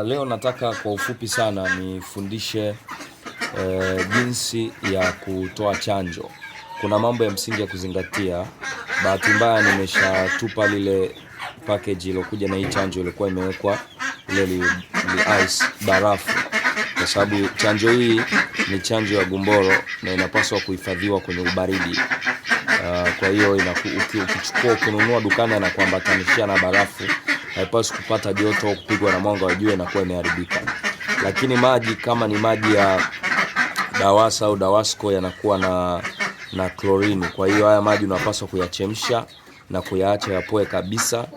Leo nataka kwa ufupi sana nifundishe jinsi ya kutoa chanjo. Kuna mambo ya msingi ya kuzingatia. Bahati mbaya nimeshatupa lile package iliyokuja na hii chanjo ilikuwa imewekwa ile li ice barafu, kwa sababu chanjo hii ni chanjo ya gumboro na inapaswa kuhifadhiwa kwenye ubaridi. Kwa hiyo ukichukua ukinunua dukani na kuambatanishia na barafu, haipaswi kupata joto au kupigwa na mwanga wa jua, inakuwa imeharibika. Lakini maji kama ni maji ya Dawasa au Dawasco yanakuwa na klorini. Kwa hiyo haya maji unapaswa kuyachemsha na kuyaacha yapoe kabisa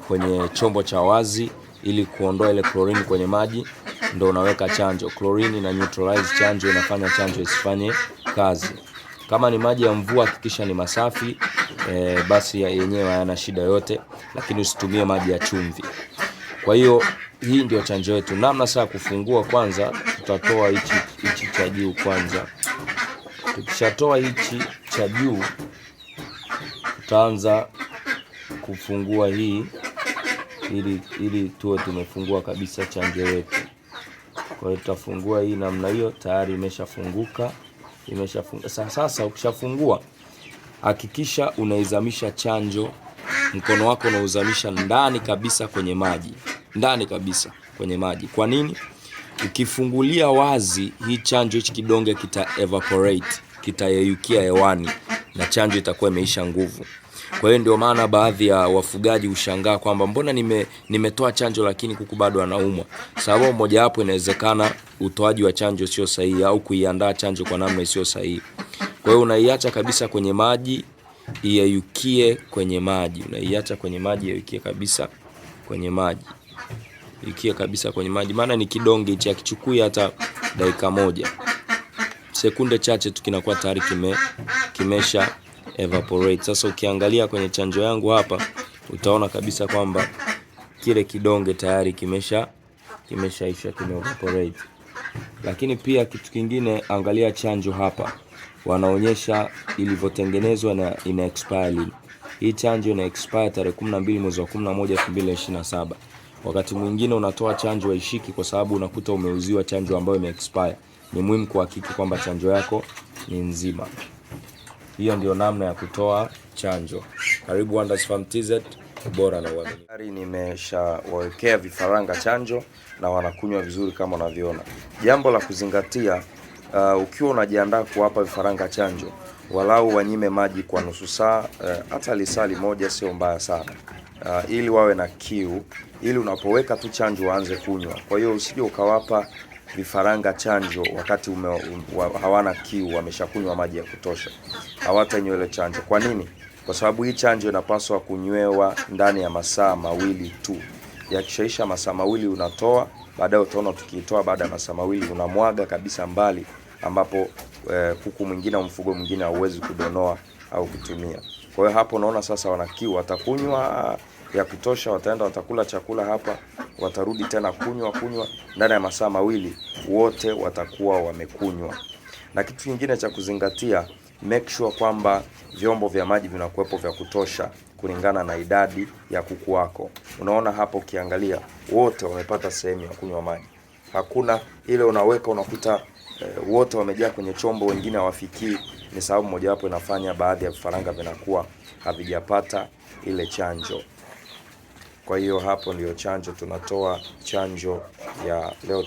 kwenye chombo cha wazi ili kuondoa ile klorini kwenye maji, ndo unaweka chanjo. Klorini na neutralize chanjo, inafanya chanjo isifanye kazi. Kama ni maji ya mvua hakikisha ni masafi basi yenyewe hayana shida yote, lakini usitumie maji ya chumvi. Kwa hiyo hii ndio chanjo yetu. Namna sasa kufungua, kwanza tutatoa hichi cha juu kwanza. Tukishatoa hichi cha juu, tutaanza kufungua hii ili tuwe tumefungua kabisa chanjo yetu. Kwa hiyo tutafungua hii namna hiyo, tayari imeshafunguka, imeshafunguka. Sasa ukishafungua hakikisha unaizamisha chanjo, mkono wako unauzamisha ndani kabisa kwenye maji, ndani kabisa kwenye maji. Kwa nini? Ukifungulia wazi hii chanjo, hichi kidonge kita evaporate, kitayeyukia hewani na chanjo itakuwa imeisha nguvu. Kwa hiyo ndio maana baadhi ya wafugaji hushangaa kwamba mbona nimetoa chanjo lakini kuku bado anaumwa. Sababu mojawapo inawezekana utoaji wa chanjo sio sahihi au kuiandaa chanjo kwa namna isiyo sahihi. Kwa hiyo unaiacha kabisa kwenye maji iyeyukie kwenye maji, unaiacha kwenye maji iyeyukie kabisa kwenye maji, ikie kabisa kwenye maji, maana ni kidonge hichi, hakichukui hata dakika moja, sekunde chache tu kinakuwa tayari kimesha evaporate. Sasa ukiangalia kwenye chanjo yangu hapa utaona kabisa kwamba kile kidonge tayari kimeshaisha, kime evaporate. Lakini pia kitu kingine, angalia chanjo hapa, wanaonyesha ilivyotengenezwa na ina expire lini. Hii chanjo ina expire tarehe 12 mwezi wa 11 2027. Wakati mwingine unatoa chanjo haishiki kwa sababu unakuta umeuziwa chanjo ambayo ime expire. Ni muhimu kuhakiki kwamba chanjo yako ni nzima. Hiyo ndio namna ya kutoa chanjo. Karibu Wonders Farm TZ, ubora na uaminifu. Tayari nimeshawawekea vifaranga chanjo na wanakunywa vizuri kama unavyoona. Jambo la kuzingatia, ukiwa unajiandaa kuwapa vifaranga chanjo, walau wanyime maji kwa nusu saa, hata lisali moja sio mbaya sana, ili wawe na kiu, ili unapoweka tu chanjo waanze kunywa. Kwa hiyo usije ukawapa vifaranga chanjo wakati hawana kiu, wameshakunywa maji ya kutosha, hawatanywa ile chanjo. Kwa nini? Kwa sababu hii chanjo inapaswa kunywewa ndani ya masaa 2 tu. Yakishaisha masaa 2 unatoa, baadaye utaona tukiitoa baada ya masaa 2 unamwaga kabisa mbali, ambapo kuku mwingine au mfugo mwingine hauwezi kudonoa au kutumia. Kwa hiyo hapo unaona sasa wana kiu, watakunywa ya kutosha, wataenda watakula chakula hapa, watarudi tena kunywa kunywa. Ndani ya masaa 2 wote watakuwa wamekunywa. Na kitu kingine cha kuzingatia, make sure kwamba vyombo vya maji vinakuwepo vya kutosha kulingana na idadi ya kuku wako. Unaona hapo ukiangalia wote wamepata sehemu ya kunywa maji. Hakuna ile unaweka unakuta wote wamejaa kwenye chombo, wengine hawafikii. Ni sababu mojawapo inafanya baadhi ya vifaranga vinakuwa havijapata ile chanjo. Kwa hiyo hapo ndio chanjo tunatoa, chanjo ya leo.